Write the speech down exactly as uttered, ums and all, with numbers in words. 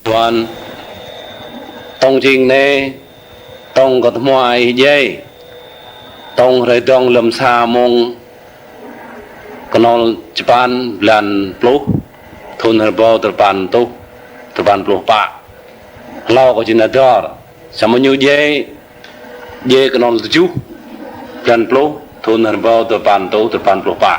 Tuan, tong jing ne, tong kơ tơhmua ih djai, tong hrơi dong lơ̆m sa mông kơnol čơpăn blan pluh, thun rơbâo tơpăn tuh, tơpăn pluh pă. Hlâo kơ jing ador, samơ̆ ñu djai, djai kơnol tơjuh blan pluh, thun rơbâo tơpăn tuh, tơpăn pluh pă.